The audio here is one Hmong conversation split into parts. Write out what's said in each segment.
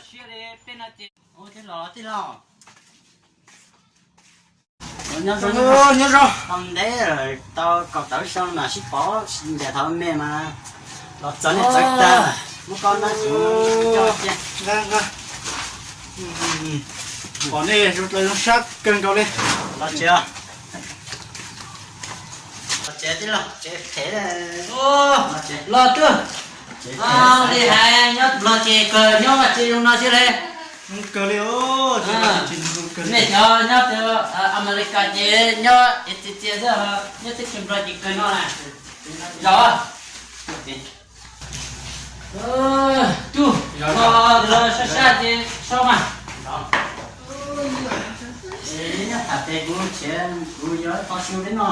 Siab li peb no ces ua tij laug, tij laug. Nyob zoo, nyob zoo. Tau ntev lawm, tau kaum tawm xyoo mas sib pom ncaim thaum me mas los txog nej txawv tag, muab koj nab xyuv coj cia. Nqa, nqa. Pom nej zoo sab kawg nkaus li. Los tsev, los tsev tij laug, tsev phem. Los twb li hais nyob Nplog ces kawg nyob ua tsev zoo no xwb li. Kawg li, nej cov nyob Amelikas ces nyob txias txias xwb, nyob teb chaws Nplog ces kawg no na. Zos tub, los sab sab ces so mas. Nyob tham tes kuv nrhiav kuv yuav qho su li no.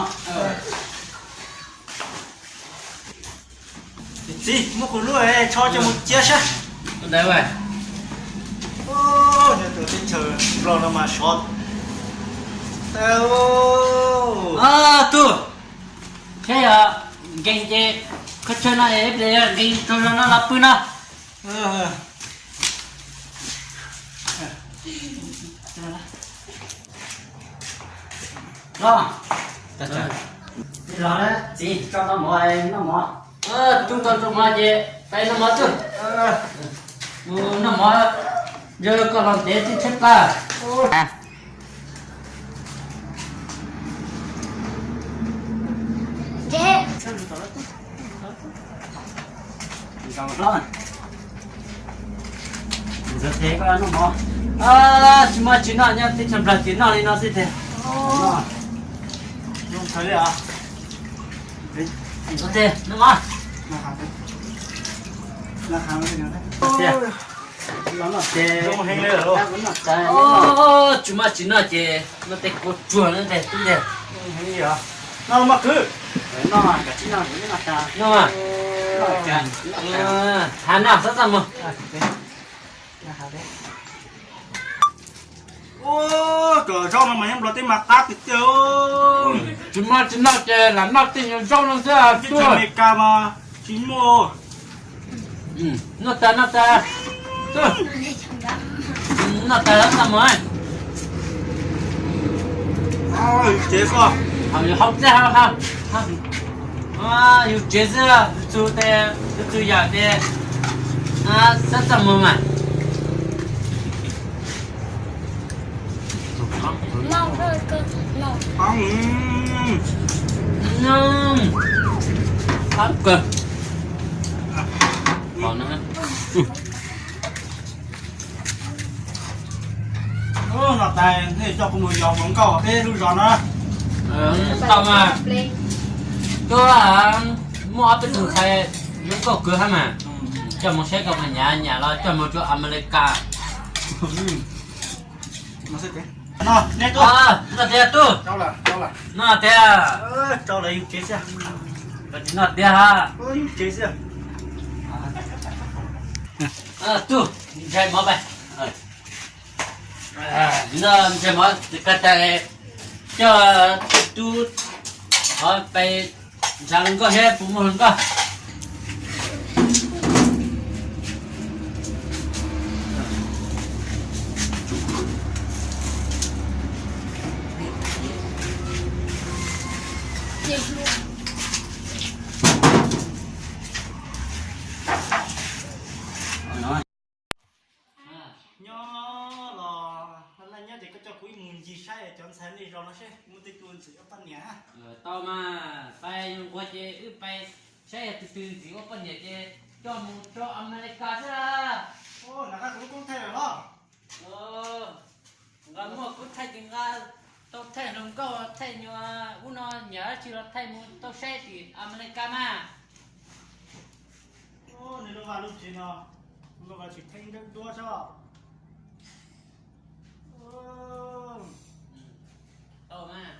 Txiv, muab kuv lub tsho coj mus cia saib. Nyob teb chaws Nplog no mas sov tau. Tub, saib yog nkeeg ces qhov chaw no es ib pliag yog nkeeg tsaug zog no los pw no. Los, txiv, tso tau mov noj mov. Tub, tso tau mov ces peb noj mov tub. Mus noj mov, yog koj los ntev tib tshaib plab. Ntxuav tes koj noj mov. Tsis muaj tsis noj, nyob teb chaws Nplog ces noj li no xwb tiag. Ntxuav tes noj mov. Los noj tes, tsis muaj tsis noj ces noj tej kua tsuag na tes tub ntag. Noj los mas kwv. Noj, hav noj xab txaj muag. Ua, cov zaub no mas nyob Nplog teb mas qab tiag tiag. Tsis muaj tsis noj ces lam noj tej nyuag zaub no xwb. Teb chaws Amelikas mas tsis muaj. Noj tas noj tas. Noj tas xab txaj muag. Yus tsev xwb, yus hauv tsev, hauv, hauv, yus tsev xwb, txhua tes, txhua yam tes, xab txaj muag mas. Qab kawg. Noj tas nej coj kuv mus yos hluas nkauj peb lub zos na. Tau mas, twb muaj ob peb tug ntxhais zoo nkauj kawg hab mas, coj mus saib koj puas nyiam, nyiam los coj mus rau Amelikas. Noj tiag tub, noj tiag, noj tiag, tub, ntshai mov pais. Noj ntshai mov ka tas, coj tub, qhov pais ntshai hluas nkauj thiab puas muaj hluas nkauj. Nyob los laj laj nyob ces koj coj kuv mus ncig saib cov ntxhais nej zos no seb muaj tej tug ntxim yuav poj niam. Tau mas, pais yuav nquag ces wb pais saib yog tus twg ntxim ua poj niam ces coj mus rau Amelikas xwb. Nqa kuv lub koob thaij lawm los? Nqa muaj koob thaij ces nqa tau thaij hluas nkauj, thaij nyuag ub no, nyiam dab tsi los thaij mus tau saib tim Amelikas mas. Nws lub vaj lub tsev no, lub vaj tsev theej nrawm duab tso. Tau mas.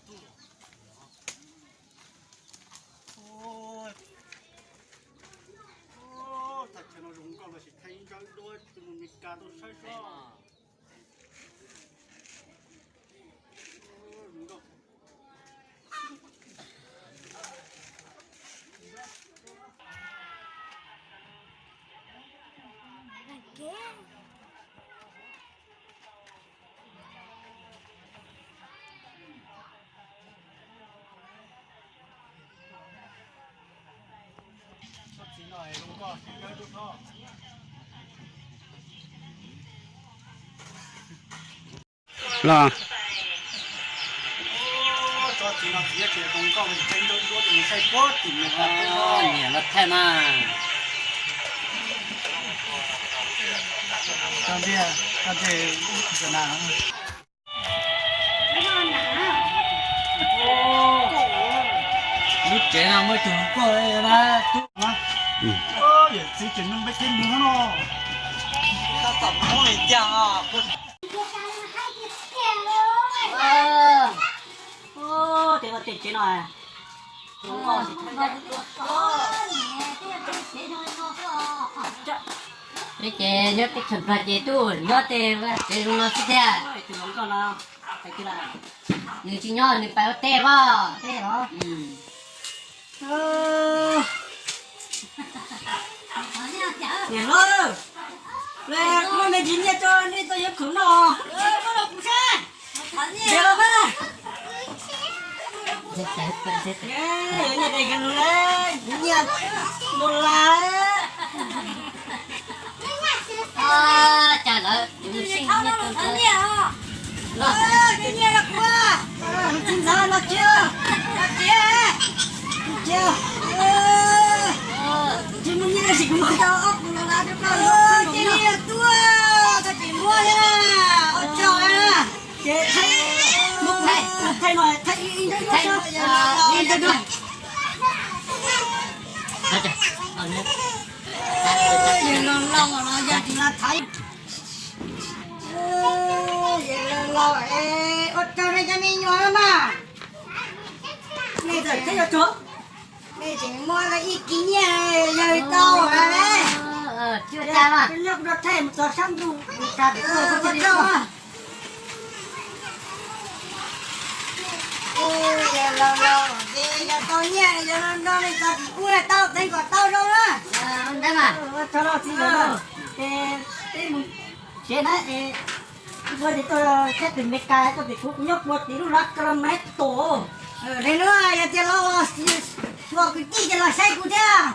Tus Los, nyiam los thaij mas. Lub tsev no muaj tus hluas nkauj na, tub. Yawm txiv tseem nug peb teb mus no. Txom nyem tiag. Ua, tej tsev no, peb ces nyob teb chaws Nplog ces tub, nyob tej tsev zoo no xwb tiag. Nws tsis nyob nws pais ua teb pab. Niam hlob, kuv muaj me ntsis nyiaj rau nej tau yuav khoom noj. Nyiaj los mas. Nyiaj, nyiaj, nyiaj. Cas lawv tus sij nyiaj rau ntawd. Nyiaj los kuv, tsis ntxov no tsis, no tsis, tsis, tsis muaj nyiaj los sis kuv muab tau ob puas los lav rau koj. Ces li tuaj, koj tsis muab li, ua tsaug na. Ces thaij, thaij no, thaij ib nrab, ib nrab. Yawg laus laus los yog tsis los thaiv. Yawg laus laus es ua rau nej cov me nyuam mas. Nej txawm teb yuav tsuag, nej tseem muab ib kis nyiaj yawg tau. Nyob kuv rau thaij mus txog sab ntuj. Yawg laus laus ces yog tau nyiaj yog no no nej txog tim ub tau teev kom tau zoo na. Ua tsaug lauj txiv laus. Ces peb mus tsev na es, ua ces tuaj saib tus Meskas tuaj tim kuv, kuv nyob puag tim lub Sacramento. Li no yog tias los, los kwv tij ces los saib kuv thiab.